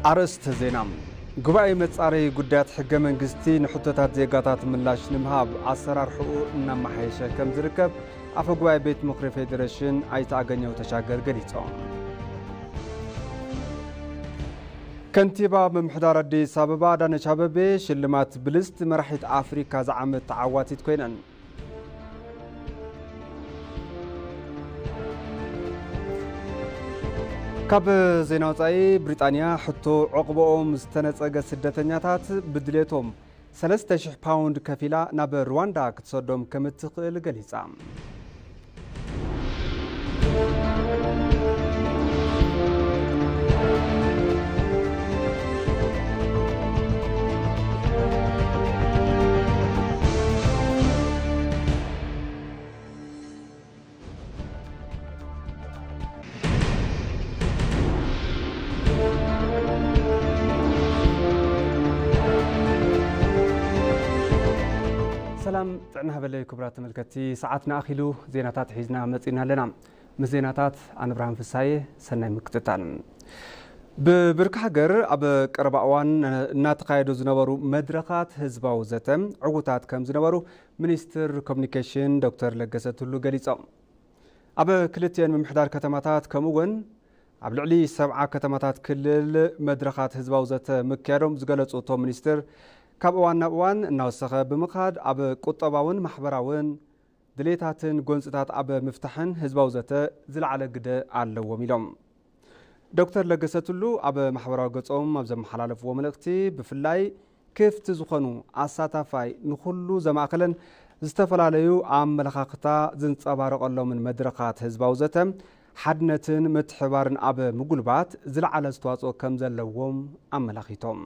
ኣርእስተ ዜና። ጉባኤ መጻረዪ ጉዳያት ሕገ መንግስቲ ንሕቶታት ዜጋታት ምላሽ ንምሃብ ኣሰራርሕኡ እናመሓየሸ ከም ዝርከብ ኣፈ ጉባኤ ቤት ምኽሪ ፌዴሬሽን ኣይተ ኣገኘው ተሻገር ገሊጾም። ከንቲባ ምምሕዳር ኣዲስ ኣበባ ኣዳነች ኣበቤ ሽልማት ብልጽቲ መራሒት ኣፍሪካ ዝዓመት ተዓዋቲት ኮይነን። ካብ ዜና ወጻኢ፣ ብሪጣንያ ሕቶ ዕቑባኦም ዝተነጸገ ስደተኛታት ብድሌቶም ሰለስተ ሽሕ ፓውንድ ከፊላ ናብ ሩዋንዳ ክትሰዶም ከም እትኽእል ገሊጻ። ሰላም ጥዕና ሃበለይ ክቡራት ተመልከትቲ፣ ሰዓትና ኣኺሉ ዜናታት ሒዝና መጺና ኣለና። ምስ ዜናታት ኣነ ብርሃን ፍሳየ፣ ሰናይ ምክትታል። ብብርኪ ሃገር ኣብ ቀረባ እዋን እናተኻየዱ ዝነበሩ መድረኻት ህዝባዊ ዘተ ዕዉታት ከም ዝነበሩ ሚኒስትር ኮሚኒኬሽን ዶክተር ለገሰ ቱሉ ገሊጾም። ኣብ ክልቲኤን ምምሕዳር ከተማታት ከምኡ እውን ኣብ ልዕሊ ሰብዓ ከተማታት ክልል መድረኻት ህዝባዊ ዘተ ምክያዶም ዝገለጹ እቶም ሚኒስትር፣ ካብ እዋን ናብ እዋን እናወሰኸ ብምኻድ ኣብ ቁጠባውን ማሕበራውን ድሌታትን ጎንጽታት ኣብ ምፍታሕን ህዝባዊ ዘተ ዝለዓለ ግደ ኣለዎም ኢሎም። ዶክተር ለገሰ ቱሉ ኣብ ማሕበራዊ ገጾም ኣብ ዘመሓላለፍዎ መልእኽቲ፣ ብፍላይ ክፍቲ ዝኾኑ፣ ኣሳታፋይ፣ ንኹሉ ዘማእከለን ዝተፈላለዩ ኣመለኻኽታ ዝንጸባረቐሎምን መድረኻት ህዝባዊ ዘተ ሓድነትን ምትሕባርን ኣብ ምጉልባት ዝለዓለ ኣስተዋጽኦ ከም ዘለዎም ኣመላኺቶም።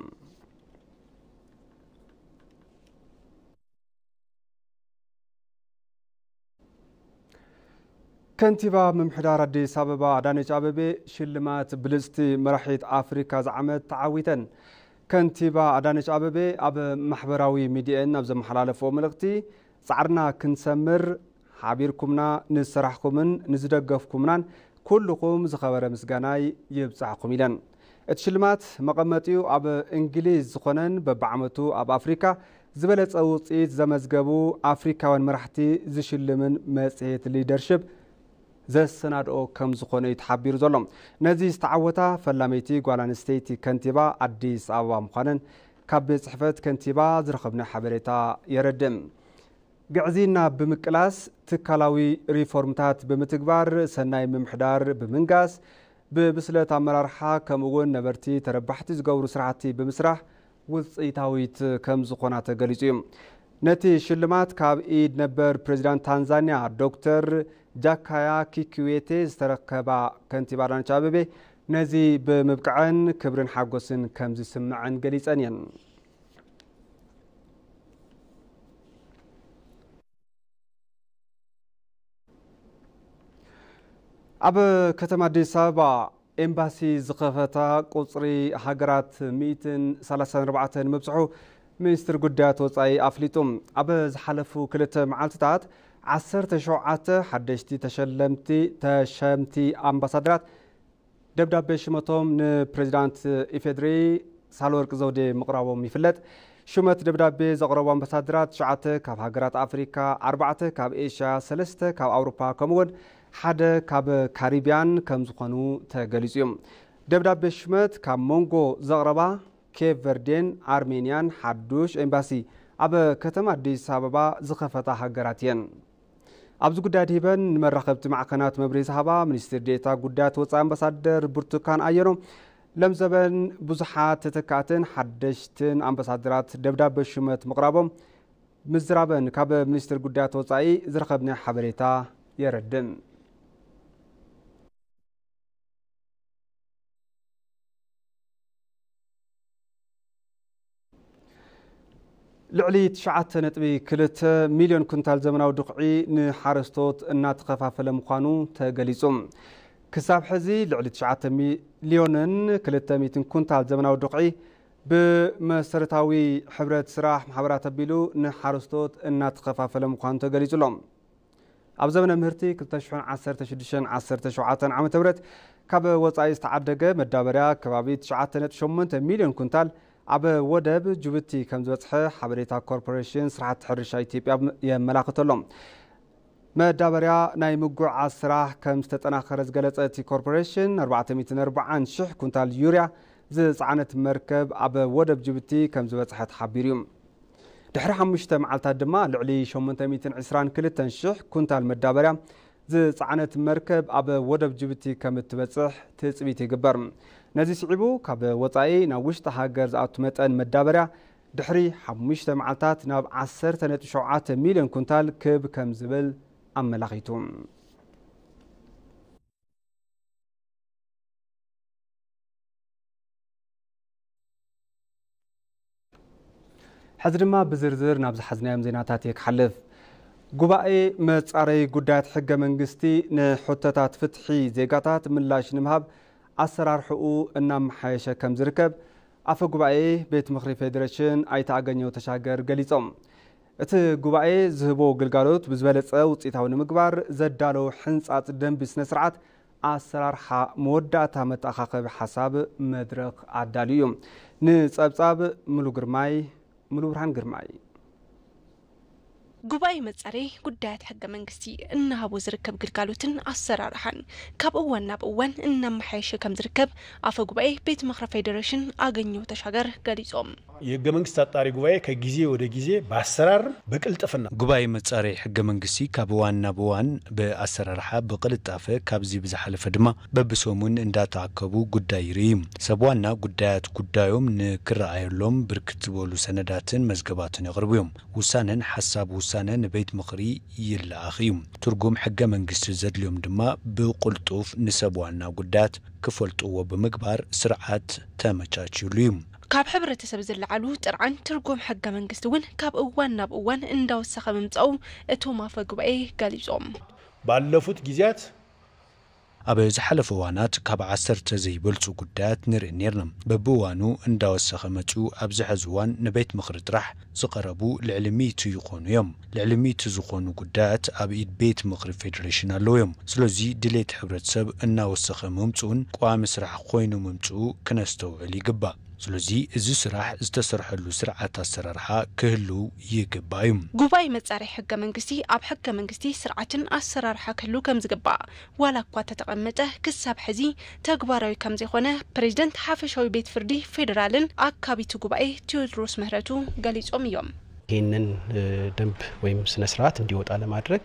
ከንቲባ ምምሕዳር ኣዲስ ኣበባ ኣዳነች ኣበቤ ሽልማት ብልጽቲ መራሒት ኣፍሪካ ዝዓመት ተዓዊተን። ከንቲባ ኣዳነች ኣበቤ ኣብ ማሕበራዊ ሚዲየን ኣብ ዘመሓላለፍዎ መልእኽቲ፣ ጻዕርና ክንሰምር ሓቢርኩምና ንዝሰራሕኩምን ንዝደገፍኩምናን ኩልኹም ዝኸበረ ምስጋናይ ይብጻሕኩም ኢለን። እቲ ሽልማት መቐመጢኡ ኣብ እንግሊዝ ዝኾነን በብዓመቱ ኣብ ኣፍሪካ ዝበለጸ ውጽኢት ዘመዝገቡ ኣፍሪካውያን መራሕቲ ዝሽልምን መጽሔት ሊደርሽፕ ዘሰናድኦ ከም ዝኾነ እዩ ተሓቢሩ ዘሎ። ነዚ ዝተዓወታ ፈላመይቲ ጓል ኣንስተይቲ ከንቲባ ኣዲስ ኣበባ ምዃነን ካብ ቤት ጽሕፈት ከንቲባ ዝረኸብናዮ ሓበሬታ የረድእ። ግዕዝይና ብምቅላስ፣ ትካላዊ ሪፎርምታት ብምትግባር፣ ሰናይ ምምሕዳር ብምንጋስ፣ ብብስለት ኣመራርሓ ከምኡ እውን ነበርቲ ተረባሕቲ ዝገብሩ ስራሕቲ ብምስራሕ ውፅኢታዊት ከም ዝኾና ተገሊፁ እዩ። ነቲ ሽልማት ካብ ኢድ ነበር ፕሬዚዳንት ታንዛንያ ዶክተር ጃካያ ኪክዌቴ ዝተረከባ ከንቲባ ኣዳነች ኣቤቤ ነዚ ብምብቅዐን ክብርን ሓጎስን ከም ዝስምዐን ገሊፀን እየን። ኣብ ከተማ ኣዲስ ኣበባ ኤምባሲ ዝኸፈታ ቁጽሪ ሃገራት ሚእትን ሰላሳን ኣርባዕተን ምብጽሑ ሚኒስትሪ ጉዳያት ወጻኢ ኣፍሊጡ። ኣብ ዝሓለፉ ክልተ መዓልትታት ዓሰርተ ሸውዓተ ሓደሽቲ ተሸለምቲ፣ ተሸምቲ ኣምባሳደራት ደብዳቤ ሽመቶም ንፕሬዚዳንት ኢፌድሪ ሳህለወርቅ ዘውዴ ምቕራቦም ይፍለጥ። ሹመት ደብዳቤ ዘቕረቡ ኣምባሳደራት ትሽዓተ ካብ ሃገራት ኣፍሪካ፣ ኣርባዕተ ካብ ኤሽያ፣ ሰለስተ ካብ ኣውሮፓ ከምኡውን ሓደ ካብ ካሪብያን ከም ዝኾኑ ተገሊጹ እዩ። ደብዳቤ ሹመት ካብ መንጎ ዘቕረባ ኬፕ ቨርዴን ኣርሜንያን ሓዱሽ ኤምባሲ ኣብ ከተማ ኣዲስ ኣበባ ዝኸፈታ ሃገራት እየን። ኣብዚ ጉዳይ ኣድሂበን ንመራኸብቲ ማዕኸናት መብርሂ ዝሃባ ሚኒስትር ዴኤታ ጉዳያት ወጻኢ ኣምባሳደር ብርቱካን ኣየኖ፣ ለምዘበን ብዙሓት ተተካእትን ሓደሽትን ኣምባሳደራት ደብዳበ ሹመት ምቕራቦም ምዝራበን ካብ ሚኒስትር ጉዳያት ወጻኢ ዝረኸብናዮ ሓበሬታ የረድእ። ልዕሊ ትሽዓተ ነጥቢ ክልተ ሚልዮን ኩንታል ዘመናዊ ድኹዒ ንሓረስቶት እናተኸፋፈለ ምዃኑ ተገሊጹ። ክሳብ ሕዚ ልዕሊ ትሽዓተ ሚልዮንን ክልተ ሚእትን ኩንታል ዘመናዊ ድኹዒ ብመሰረታዊ ሕብረት ስራሕ ማሕበራት ኣቢሉ ንሓረስቶት እናተኸፋፈለ ምዃኑ ተገሊጹ ኣሎ። ኣብ ዘመነ ምህርቲ ክልተ ሽሕን ዓሰርተ ሽዱሽተን ዓሰርተ ሸውዓተን ዓመተ ምህረት ካብ ወጻኢ ዝተዓደገ መዳበርያ ከባቢ ትሽዓተ ነጥቢ ሸሞንተ ሚልዮን ኩንታል ኣብ ወደብ ጅቡቲ ከም ዝበጽሐ ሓበሬታ ኮርፖሬሽን ስራሕቲ ሕርሻ ኢትዮጵያ የመላኽት ኣሎ። መዳበርያ ናይ ምጉዕዓዝ ስራሕ ከም ዝተጠናኸረ ዝገለጸ እቲ ኮርፖሬሽን፣ ኣርባዕተ ሚእትን ኣርባዓን ሽሕ ኩንታል ዩርያ ዝጸዓነት መርከብ ኣብ ወደብ ጅቡቲ ከም ዝበጽሐት ሓቢሩ እዩ። ድሕሪ ሓሙሽተ መዓልታት ድማ ልዕሊ ሸሞንተ ሚእትን ዕስራን ክልተን ሽሕ ኩንታል መዳበርያ ዝጸዓነት መርከብ ኣብ ወደብ ጅቡቲ ከም እትበጽሕ ትጽቢት ይግበር። ነዚ ስዒቡ ካብ ወጻኢ ናብ ውሽጢ ሃገር ዝኣቱ መጠን መዳበርያ ድሕሪ ሓሙሽተ መዓልታት ናብ ዓሰርተ ነጥቢ ሸውዓተ ሚልዮን ኩንታል ክብ ከም ዝብል ኣመላኺቱ። ሕዚ ድማ ብዝርዝር ናብ ዝሓዝናዮም ዜናታት እየ ክሓልፍ። ጉባኤ መጻረዪ ጉዳያት ሕገ መንግስቲ ንሕቶታት ፍትሒ ዜጋታት ምላሽ ንምሃብ ኣሰራርሕኡ እናመሓየሸ ከም ዝርከብ ኣፈ ጉባኤ ቤት ምኽሪ ፌዴሬሽን ኣይተ ኣገኘው ተሻገር ገሊጾም። እቲ ጉባኤ ዝህቦ ግልጋሎት ብዝበለጸ ውጽኢታዊ ንምግባር ዘዳለዉ ሕንጻጽ ደንቢ ስነ ስርዓት ኣሰራርሓ መወዳእታ መተኣኻኸቢ ሓሳብ መድረኽ ኣዳልዩ እዩ። ንጸብጻብ ሙሉ ግርማይ፣ ሙሉ ብርሃን ግርማይ። ጉባኤ መጻሪ ጉዳያት ሕገ መንግስቲ እናሃቦ ዝርከብ ግልጋሎትን ኣሰራርሓን ካብ እዋን ናብ እዋን እናመሓየሸ ከም ዝርከብ ኣፈ ጉባኤ ቤት ምኽሪ ፌዴሬሽን ኣገኘው ተሻገር ገሊጾም። የህገ መንግስት አጣሪ ጉባኤ ከጊዜ ወደ ጊዜ በአሰራር በቅልጥፍና ጉባኤ መጻሪ ሕገ መንግስቲ ካብ እዋን ናብ እዋን ብኣሰራርሓ ብቅልጣፈ ካብዚ ብዝሓለፈ ድማ በብሰሙን እንዳተኣከቡ ጉዳይ ይርኢ። ሰብ ዋና ጉዳያት ጉዳዮም ንክረኣየሎም ብርክት ዝበሉ ሰነዳትን መዝገባትን የቕርቡ እዮም። ውሳነን ሓሳብ ውሳነ ንቤት ምኽሪ ይለኣኽ እዩ። ትርጉም ሕገ መንግስቲ ዘድልዮም ድማ ብቁልጡፍ ንሰብ ዋና ጉዳያት ክፈልጥዎ ብምግባር ስርዓት ተመቻችሉ እዩ። ካብ ሕብረተሰብ ዝለዓሉ ጥርዓን ትርጉም ሕገ መንግስቲ እውን ካብ እዋን ናብ እዋን እንዳወሰኸ ምምፃኡ እቶም ኣፈ ጉባኤ ገሊፆም። ባለፉት ጊዜያት ኣብ ዝሓለፈ እዋናት ካብ ዓሰርተ ዘይበልፁ ጉዳያት ንርኢ ነርና። በብእዋኑ እንዳወሰኸ መፅኡ ኣብዚ ሕዚ እዋን ንቤት ምኽሪ ጥራሕ ዝቐረቡ ልዕሊ ሚእቲ ይኾኑ እዮም። ልዕሊ ሚእቲ ዝኾኑ ጉዳያት ኣብ ኢድ ቤት ምኽሪ ፌዴሬሽን ኣለዉ እዮም። ስለዚ ድሌት ሕብረተሰብ እናወሰኸ ምምፅኡን ቋሚ ስራሕ ኮይኑ ምምፅኡ ክነስተውዕል ይግባእ። ስለዚ እዚ ስራሕ ዝተሰርሐሉ ስርዓት ኣሰራርሓ ክህልው ይግባእ እዩ። ጉባኤ መጻሪ ሕገ መንግስቲ ኣብ ሕገ መንግስቲ ስርዓትን ኣሰራርሓ ክህሉ ከም ዝግባእ ዋላ እኳ ተተቐመጠ ክሳብ ሕዚ ተግባራዊ ከም ዘይኮነ ፕሬዚደንት ሓፈሻዊ ቤት ፍርዲ ፌዴራልን ኣካቢቲ ጉባኤ ቴዎድሮስ ምህረቱ ገሊጾም እዮም። ይህንን ደንብ ወይም ስነ ስርዓት እንዲወጣ ለማድረግ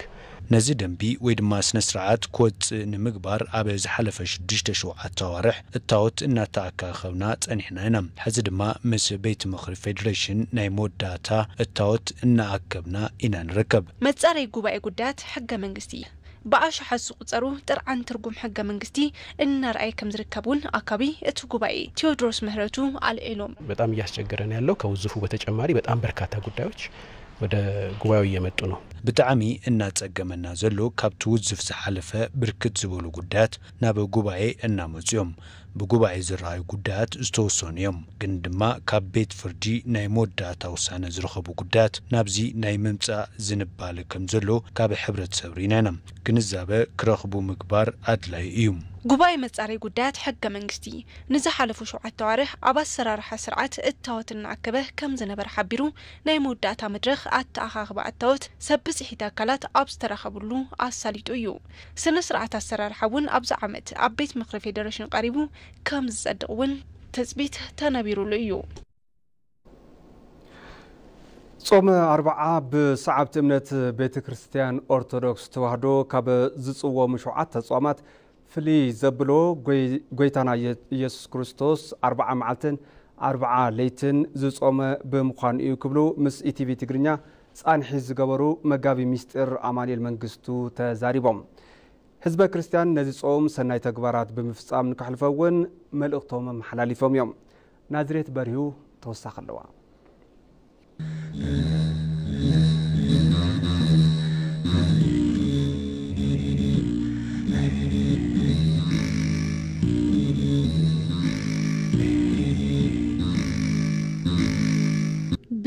ነዚ ደንቢ ወይ ድማ ስነ ስርዓት ክወፅእ ንምግባር ኣብ ዝሓለፈ ሽዱሽተ ሸውዓተ ኣዋርሕ እታወት እናተኣካኸብና ጸኒሕና ኢና። ሕዚ ድማ ምስ ቤት ምኽሪ ፌዴሬሽን ናይ መወዳእታ እታወት እናኣከብና ኢና ንርከብ። መጻረይ ጉባኤ ጉዳያት ሕገ መንግስቲ ብኣሽሓት ዝቑጸሩ ጥርዓን ትርጉም ሕገ መንግስቲ እናርኣየ ከም ዝርከብ እውን ኣካቢ እቲ ጉባኤ ቴዎድሮስ ምህረቱ ኣልዒሎም። በጣም እያስቸገረን ያለው ከውዝፉ በተጨማሪ በጣም በርካታ ጉዳዮች ወደ ጉባኤው እየመጡ ነው። ብጣዕሚ እናጸገመና ዘሎ ካብቲ ውዝፍ ዝሓለፈ ብርክት ዝበሉ ጉዳያት ናብ ጉባኤ እናመጹ እዮም። ብጉባኤ ዝረኣዩ ጉዳያት ዝተወሰኑ እዮም፣ ግን ድማ ካብ ቤት ፍርዲ ናይ መወዳእታ ውሳነ ዝረኸቡ ጉዳያት ናብዚ ናይ ምምጻእ ዝንባለ ከም ዘሎ ካብ ሕብረተሰብ ርኢና ኢና። ግንዛበ ክረኽቡ ምግባር ኣድላይ እዩ። ጉባኤ መጻረይ ጉዳያት ሕገ መንግስቲ ንዝሓለፉ ሸውዓተ ኣዋርሕ ኣብ ኣሰራርሓ ስርዓት እታወት እናኣከበ ከም ዝነበረ ሓቢሩ፣ ናይ መወዳእታ መድረኽ ኣተኣኻኽባ እታወት ሰብ ብፅሒት ኣካላት ኣብ ዝተረኸብሉ ኣሳሊጡ እዩ። ስነ ስርዓት ኣሰራርሓ እውን ኣብዚ ዓመት ኣብ ቤት ምኽሪ ፌዴሬሽን ቀሪቡ ከም ዝጸድቕ እውን ትጽቢት ተነቢሩሉ እዩ። ጾመ ኣርብዓ ብሰዓብቲ እምነት ቤተ ክርስቲያን ኦርቶዶክስ ተዋህዶ ካብ ዝጽወሙ ሸውዓተ ጾማት ፍልይ ዘብሎ ጎይ-፣ ጎይታና ኢየ-፣ ኢየሱስ ክርስቶስ ኣርብዓ መዓልትን ኣርብዓ ለይትን ዝጾመ ብምዃኑ እዩ ክብሉ ምስ ኢቲቪ ትግርኛ ጻንሒት ዝገበሩ መጋቢ ሚስጢር ኣማኑኤል መንግስቱ ተዛሪቦም። ህዝበ ክርስቲያን ነዚ ጾም ሰናይ ተግባራት ብምፍጻም ንከሕልፎ እውን መልእኽቶም ኣመሓላሊፎም እዮም። ናዝሬት በሪሁ ተወሳኺ ኣለዋ።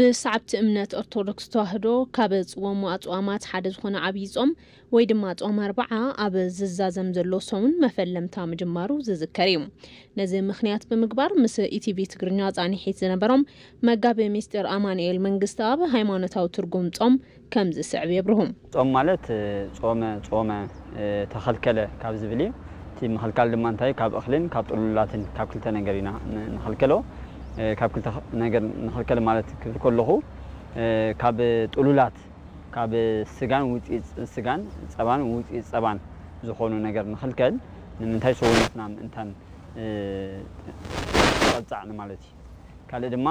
ብሰዓብቲ እምነት ኦርቶዶክስ ተዋህዶ ካብ ዝጽወሙ ኣጽዋማት ሓደ ዝኾነ ዓብዪ ጾም ወይ ድማ ጾም ኣርብዓ ኣብ ዝዛዘም ዘሎ ሰሙን መፈለምታ ምጅማሩ ዝዝከር እዩ። ነዚ ምኽንያት ብምግባር ምስ ኢቲቪ ትግርኛ ጻኒሒት ዝነበሮም መጋቢ ሚስጢር ኣማኑኤል መንግስተኣብ ሃይማኖታዊ ትርጉም ጾም ከም ዝስዕብ የብርሁ። ጾም ማለት ጾመ ጾመ ተኸልከለ ካብ ዝብል እዩ። እቲ ምኽልካል ድማ እንታይ ካብ እኽልን ካብ ጥሉላትን ካብ ክልተ ነገር ኢና ንኸልከሎ። ካብ ክልተ ነገር ንኸልከል ማለት ክብል ከለኹ ካብ ጥሉላት ካብ ስጋን ውፅኢት ስጋን ጸባን ውፅኢት ጸባን ዝኾኑ ነገር ንኸልከል። ንምንታይ ሰውነትና ምእንታን ጸብጻዕ ንማለት እዩ። ካልእ ድማ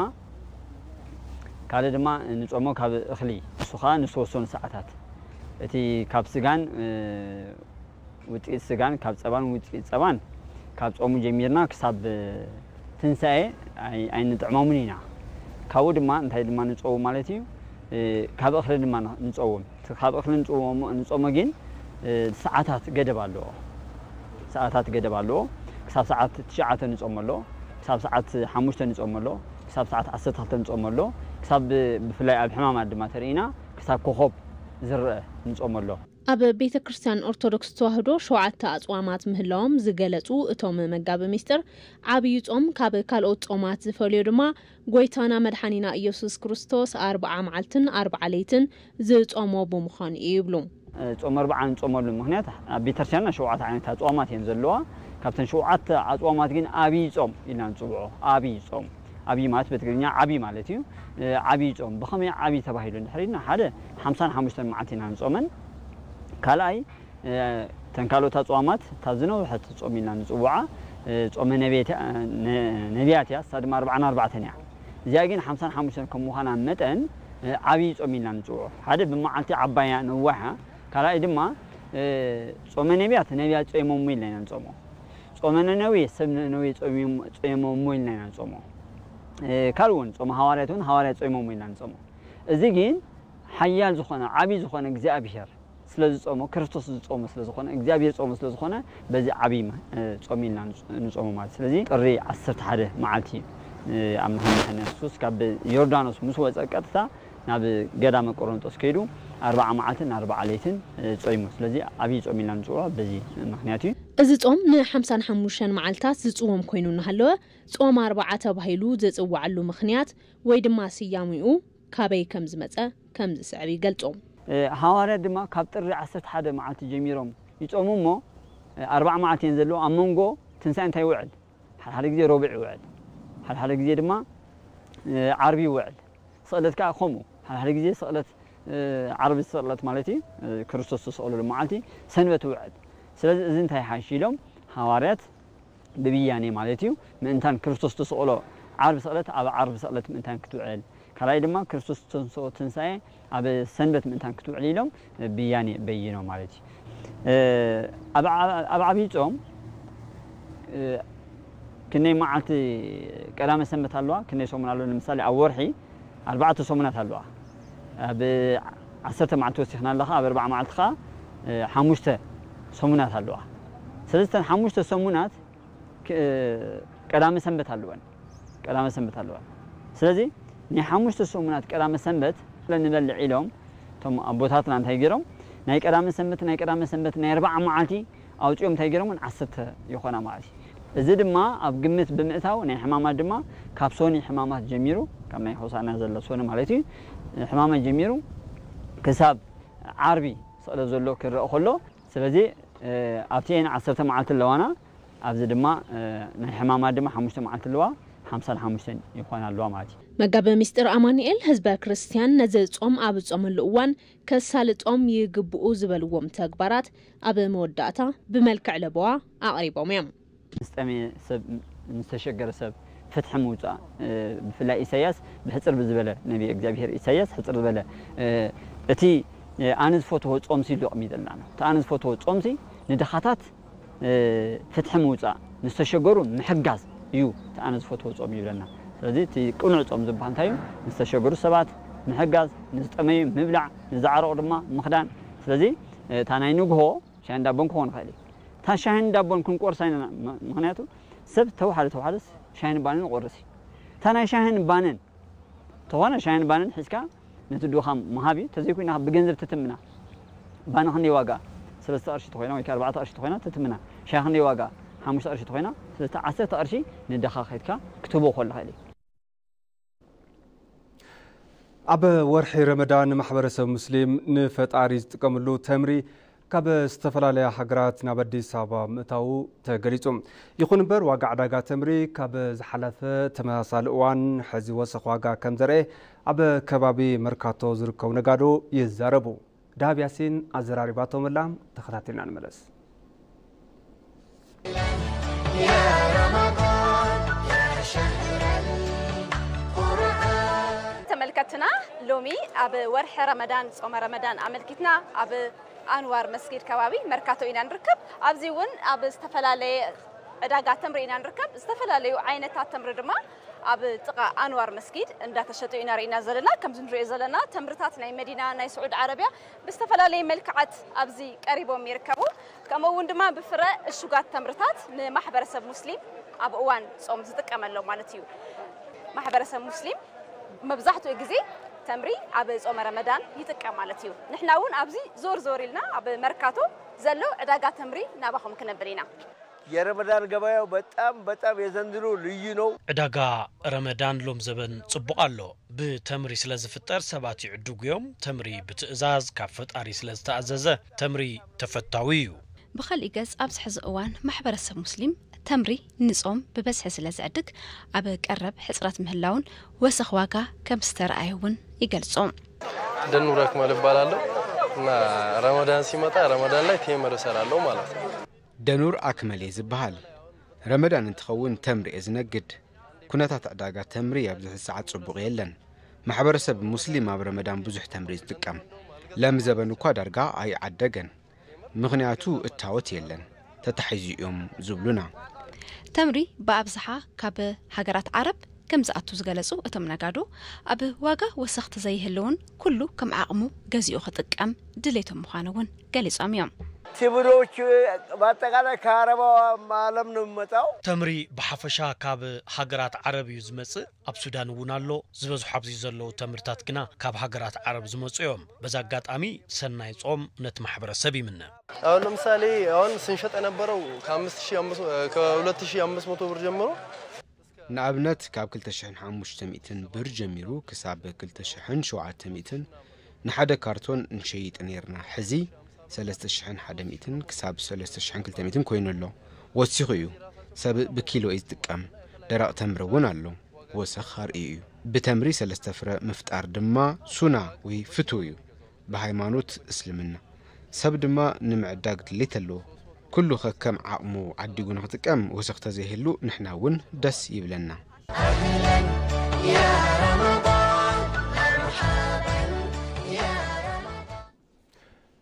ካልእ ድማ ንጾሞ ካብ እኽሊ እሱ ኸዓ ንዝተወሰኑ ሰዓታት እቲ ካብ ስጋን ውፅኢት ስጋን ካብ ፀባን ውፅኢት ፀባን ካብ ጾሙ ጀሚርና ክሳብ ትንሳኤ ኣይንጥዕሞምን ኢና። ካብኡ ድማ እንታይ ድማ ንፀውም ማለት እዩ። ካብ እኽሊ ድማ ንፀውም። ካብ እኽሊ ንፅውሞ ንፆሞ ግን ሰዓታት ገደብ ኣለዎ። ሰዓታት ገደብ ኣለዎ። ክሳብ ሰዓት ትሽዓተ ንፆም ኣሎ። ክሳብ ሰዓት ሓሙሽተ ንፆም ኣሎ። ክሳብ ሰዓት ዓሰርተ ክልተ ንፆም ኣሎ። ክሳብ ብፍላይ ኣብ ሕማማት ድማ ተርእና ክሳብ ኮኾብ ዝረአ ንፆም ኣሎ። ኣብ ቤተ ክርስቲያን ኦርቶዶክስ ተዋህዶ ሸውዓተ ኣጽዋማት ምህላዎም ዝገለጹ እቶም መጋቢ ሚስጥር፣ ዓብዪ ጾም ካብ ካልኦት ጾማት ዝፈልዮ ድማ ጎይታና መድሓኒና ኢየሱስ ክርስቶስ ኣርብዓ መዓልትን ኣርብዓ ለይትን ዝጾሞ ብምዃኑ እዩ ይብሉ። ጾም ኣርብዓ ንጾመሉ ምኽንያት ኣብ ቤተክርስትያንና ሸውዓተ ዓይነት ኣጽዋማት እየን ዘለዋ። ካብተን ሸውዓተ ኣጽዋማት ግን ኣብይ ጾም ኢልና ንጽውዖ። ኣብይ ጾም ኣብይ ማለት በትግርኛ ዓቢ ማለት እዩ። ዓቢ ጾም ብኸመይ ዓቢ ተባሂሉ እንድሕር ኢልና ሓደ ሓምሳን ሓሙሽተን መዓልቲ ኢና ንጾመን። ካልኣይ ተን ካልኦት ኣጽዋማት እታ ዝነውሐት ጾም ኢልና ንጽውዓ ጾመ ነቢያት እያ። እሳ ድማ ኣርባዓን ኣርባዕተን እያ። እዚኣ ግን ሓምሳን ሓሙሽተን ከም ምዃና መጠን ዓቢ ጾም ኢልና ንጽውዖ። ሓደ ብመዓልቲ ዓባያ ነዋሓ። ካልኣይ ድማ ጾመ ነቢያት ነቢያት ጾሞሙ ኢልና ኢና ንጾሞ። ጾመ ነነዌ ሰብ ነነዌ ጾሞሙ ኢልና ኢና ንጾሞ። ካልእ እውን ጾመ ሃዋርያት እውን ሃዋርያት ጾሞሙ ኢልና ንጾሞ። እዚ ግን ሓያል ዝኾነ ዓቢ ዝኾነ እግዚኣብሔር ስለ ዝጾሞ፣ ክርስቶስ ዝጾሞ ስለ ዝኾነ፣ እግዚኣብሔር ጾሞ ስለ ዝኾነ በዚ ዓቢ ጾም ኢልና ንጾሞ ማለት። ስለዚ ጥሪ ዓሰርተ ሓደ መዓልቲ ኣምላኽ መድሓኒና የሱስ ካብ ዮርዳኖስ ምስ ወጸ ቀጥታ ናብ ገዳመ ቆሮንጦስ ከይዱ ኣርብዓ መዓልትን ኣርብዓ ለይትን ጾይሙ። ስለዚ ዓብዪ ጾም ኢልና ንጽውዖ በዚ ምኽንያት እዩ። እዚ ጾም ንሓምሳን ሓሙሽተን መዓልታት ዝጽወም ኮይኑ እናሃለወ ጾም ኣርብዓ ተባሂሉ ዝጽዋዓሉ ምኽንያት ወይ ድማ ስያሜኡ ካበይ ከም ዝመጸ ከም ዝስዕብ ይገልጹ። ሃዋርያት ድማ ካብ ጥሪ ዓሰርተ ሓደ መዓልቲ ጀሚሮም ይጾሙ እሞ ኣርብዓ መዓልቲ እየን ዘለዎ። ኣብ መንጎ ትንሳኤ እንታይ ይውዕል? ሓደ ሓደ ግዜ ረቡዕ ይውዕል፣ ሓደ ሓደ ግዜ ድማ ዓርቢ ይውዕል። ስቕለት ከዓ ከምኡ ሓደ ሓደ ግዜ ስቕለት ዓርቢ ስቕለት ማለት እዩ። ክርስቶስ ዝተሰቕለሉ መዓልቲ ሰንበት ይውዕል። ስለዚ እዚ እንታይ ሓይሽ ኢሎም ሃዋርያት ብብያኔ ማለት እዩ ምእንታን ክርስቶስ ዝተሰቕሎ ዓርቢ ስቕለት ኣብ ዓርቢ ስቕለት ምእንታን ክትውዕል፣ ካልኣይ ድማ ክርስቶስ ዝተንስኦ ትንሳኤ ኣብ ሰንበት ምእንታን ክትውዕል ኢሎም ብያኔ በይኖም ማለት እዩ። ኣብ ዓብዪ ጾም ክንደይ መዓልቲ ቀዳመ ሰንበት ኣለዋ፣ ክንደይ ሰሙን ኣለዋ። ንምሳሌ ኣብ ወርሒ ኣርባዕተ ሰሙናት ኣለዋ። ኣብ ዓሰርተ መዓልቲ ወሲኽና ኣለኻ፣ ኣብ ኣርባዓ መዓልቲ ኸዓ ሓሙሽተ ሰሙናት ኣለዋ። ስለዚ እተን ሓሙሽተ ሰሙናት ቀዳመ ሰንበት ኣለወን፣ ቀዳመ ሰንበት ኣለወን። ስለዚ ናይ ሓሙሽተ ሰሙናት ቀዳመ ሰንበት ንበልዕ ኢሎም እቶም ኣቦታትና እንታይ ገይሮም ናይ ቀዳመ ሰንበት ናይ ቀዳመ ሰንበት ናይ ኣርባዓ መዓልቲ ኣውፂኦም እንታይ ገይሮም ዓሰርተ ይኾና ማለት እዩ። እዚ ድማ ኣብ ግምት ብምእታው ናይ ሕማማት ድማ ካብ ሶኒ ሕማማት ጀሚሩ ካብ ናይ ሆሳና ዘሎ ሶኒ ማለት እዩ ሕማማት ጀሚሩ ክሳብ ዓርቢ ስቕለት ዘሎ ክረአ ከሎ ስለዚ ኣብቲ ኤን ዓሰርተ መዓልቲ ኣለዋና ኣብዚ ድማ ናይ ሕማማት ድማ ሓሙሽተ መዓልቲ ኣለዋ ሓምሳን ሓሙሽተን ይኾና ኣለዋ ማለት እዩ። መጋቢ ምስጢር ኣማኑኤል ህዝበ ክርስቲያን ነዚ ጾም ኣብ ጾመሉ እዋን ከሳልጦም ይግብኡ ዝበልዎም ተግባራት ኣብ መወዳእታ ብመልክዕ ለበዋ ኣቕሪቦም እዮም። ምስ ጠመየ ሰብ ምስ ተሸገረ ሰብ ፍትሒ ምውፃእ ብፍላይ ኢሳያስ ብሕፅር ብዝበለ ነቢ እግዚኣብሔር ኢሳያስ ሕፅር ዝበለ እቲ ኣነ ዝፈትዎ ጾምሲ ኢሉ ኣቕሚጠልና ነው። እቲ ኣነ ዝፈትዎ ጾምሲ ንድኻታት ፍትሒ ምውፃእ ንዝተሸገሩ ምሕጋዝ እዩ እቲ ኣነ ዝፈትዎ ጾም ይብለና። ስለዚ እቲ ቅኑዕ ጾም ዝበሃል እንታይ እዩ? ንዝተሸገሩ ሰባት ምሕጋዝ፣ ንዝጠመዩ ምብላዕ፣ ንዝዓረቑ ድማ ምኽዳን። ስለዚ እታ ናይ ንግሆ ሻሂን ዳቦን ክኾን ይኽእል እዩ። እታ ሻሂን ዳቦን ክንቆርሳ ኢና። ምኽንያቱ ሰብ ተውሓደ ተውሓደስ ሻሂን ባንን ይቆርስ እዩ። እታ ናይ ሻሂን ባንን ተኾነ ሻሂን ባንን ሒዝካ ነቲ ድኻም ምሃብ እዩ። ተዘይኮይና ብገንዘብ ትትምና። ባኒ ክንደይ ዋጋ? ሰለስተ ቅርሺ ተኾይና ወይ ከዓ ኣርባዕተ ቅርሺ ተኾይና ትትምና። ሻሂ ክንደይ ዋጋ? ሓሙሽተ ቅርሺ ተኾይና፣ ስለዚ ዓሰርተ ቅርሺ ንድኻ ከይድካ ክትህቦ ከሎ ይኽእል እዩ። ኣብ ወርሒ ረመዳን ማሕበረሰብ ሙስሊም ንፈጣሪ ዝጥቀምሉ ተምሪ ካብ ዝተፈላለያ ሃገራት ናብ ኣዲስ ኣበባ ምእታዉ ተገሊጹ። ይኹን እምበር ዋጋ ዕዳጋ ተምሪ ካብ ዝሓለፈ ተመሳሳሊ እዋን ሕዚ ወሰኽ ዋጋ ከም ዘርኤ ኣብ ከባቢ መርካቶ ዝርከቡ ነጋዶ ይዛረቡ። ዳሃብ ያሲን ኣዘራሪባቶም ኣላ፣ ተኸታቲልና ንመለስ። ተመልከትና ሎሚ ኣብ ወርሒ ረመዳን ጾመ ረመዳን ኣመልኪትና ኣብ ኣንዋር መስጊድ ከባቢ መርካቶ ኢና ንርከብ። ኣብዚ እውን ኣብ ዝተፈላለየ ዕዳጋ ተምሪ ኢና ንርከብ። ዝተፈላለዩ ዓይነታት ተምሪ ድማ ኣብ ጥቓ ኣንዋር መስጊድ እንዳተሸጡ ኢና ርኢና ዘለና። ከምዚ ንሪኦ ዘለና ተምርታት ናይ መዲና ናይ ስዑድ ዓረቢያ ብዝተፈላለየ መልክዓት ኣብዚ ቀሪቦም ይርከቡ። ከምኡ እውን ድማ ብፍረ እሹጋት ተምርታት ንማሕበረሰብ ሙስሊም ኣብ እዋን ጾም ዝጥቀመሎም ማለት እዩ። ማሕበረሰብ ሙስሊም መብዛሕትኡ ግዜ ተምሪ ኣብ ጾመ ረመዳን ይጥቀም ማለት እዩ። ንሕና እውን ኣብዚ ዞር ዞር ኢልና ኣብ መርካቶ ዘሎ ዕዳጋ ተምሪ ናባኹም ክነብል ኢና። የረመዳን ገበያው በጣም በጣም የዘንድሮ ልዩ ነው። ዕዳጋ ረመዳን ሎም ዘበን ጽቡቕ ኣሎ። ብተምሪ ስለ ዝፍጠር ሰባት ይዕድጉ እዮም። ተምሪ ብትእዛዝ ካብ ፈጣሪ ስለ ዝተኣዘዘ ተምሪ ተፈታዊ እዩ። ብኸሊእ ገጽ ኣብዚ ሕዚ እዋን ማሕበረሰብ ሙስሊም ተምሪ ንጾም ብበዝሒ ስለ ዝዕድግ ኣብ ቀረብ ሕጽረት ምህላውን ወሰኽ ዋጋ ከም ዝተረኣየ እውን ይገልጹ። ደኑር ኣክመል እባላለሁ እና ረመዳን ሲመጣ ረመዳን ላይ ቴምር እሰራለሁ ማለት ነው። ደኑር ኣክመል እየ ዝበሃል። ረመዳን እንትኸውን ተምሪ እየ ዝነግድ። ኩነታት ዕዳጋ ተምሪ ኣብዚ ሕዚ ሰዓት ጽቡቕ የለን። ማሕበረሰብ ሙስሊም ኣብ ረመዳን ብዙሕ ተምሪ እዩ ዝጥቀም። ለም ዘበን እኳ ዳርጋ ኣይዓደገን። ምኽንያቱ እታወት የለን። ተታሒዙ እዮም ዝብሉና። ተምሪ ብኣብዝሓ ካብ ሃገራት ዓረብ ከም ዝኣቱ ዝገለጹ እቶም ነጋዶ፣ ኣብ ዋጋ ወሰኽቲ ዘይህልውን ኩሉ ከም ዓቕሙ ገዚኡ ክጥቀም ድሌቶም ምዃኑ እውን ገሊጾም እዮም። ትብሎች በአጠቃላይ ከአረባው ዓለም ነው የሚመጣው። ተምሪ ብሓፈሻ ካብ ሃገራት ዓረብ እዩ ዝመጽእ። ኣብ ሱዳን እውን ኣሎ። ዝበዝሑ ኣብዚ ዘለዉ ተምርታት ግና ካብ ሃገራት ዓረብ ዝመጹ እዮም። በዚ ኣጋጣሚ ሰናይ ጾም ነቲ ማሕበረሰብ ይምነ። አሁን ለምሳሌ አሁን ስንሸጥ የነበረው ከአምስት ሺህ አምስት ከሁለት ሺህ አምስት መቶ ብር ጀምሮ ንኣብነት ካብ ክልተ ሽሕን ሓሙሽተ ሚእትን ብር ጀሚሩ ክሳብ ክልተ ሽሕን ሸውዓተ ሚእትን ንሓደ ካርቶን ንሸይጥ ነይርና። ሕዚ ሰለስተ ሽሕን ሓደ ሚእትን ክሳብ ሰለስተ ሽሕን ክልተ ሚእትን ኮይኑ ኣሎ። ወሲኹ እዩ። ሰብ ብኪሎ እዩ ዝጥቀም። ደረቕ ተምሪ እውን ኣሎ። ወሰኽ ኣርእዩ እዩ። ብተምሪ ሰለስተ ፍረ ምፍጣር ድማ ሱና ወይ ፍትው እዩ። ብሃይማኖት እስልምና ሰብ ድማ ንምዕዳግ ድሌት ኣለዎ። ኩሉ ከከም ዓቕሙ ዓዲጉ ንኽጥቀም ወሰኽ ተዘይህሉ ንሕና እውን ደስ ይብለና።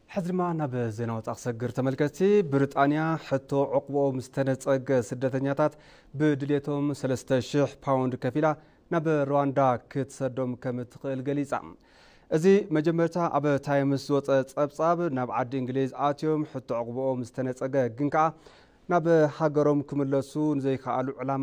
ሕዚ ድማ ናብ ዜና ወፃኢ ክሰግር። ተመልከትቲ፣ ብሪጣንያ ሕቶ ዕቑብኦም ዝተነፀገ ስደተኛታት ብድሌቶም ሰለስተ ሽሕ ፓውንድ ከፊላ ናብ ሩዋንዳ ክትሰዶም ከም እትኽእል ገሊጻ። እዚ መጀመርታ ኣብ ታይምስ ዝወጸ ጸብጻብ፣ ናብ ዓዲ እንግሊዝ ኣትዮም ሕቶ ዕቑብኦም ዝተነጸገ ግን ከኣ ናብ ሃገሮም ክምለሱ ንዘይከኣሉ ዕላማ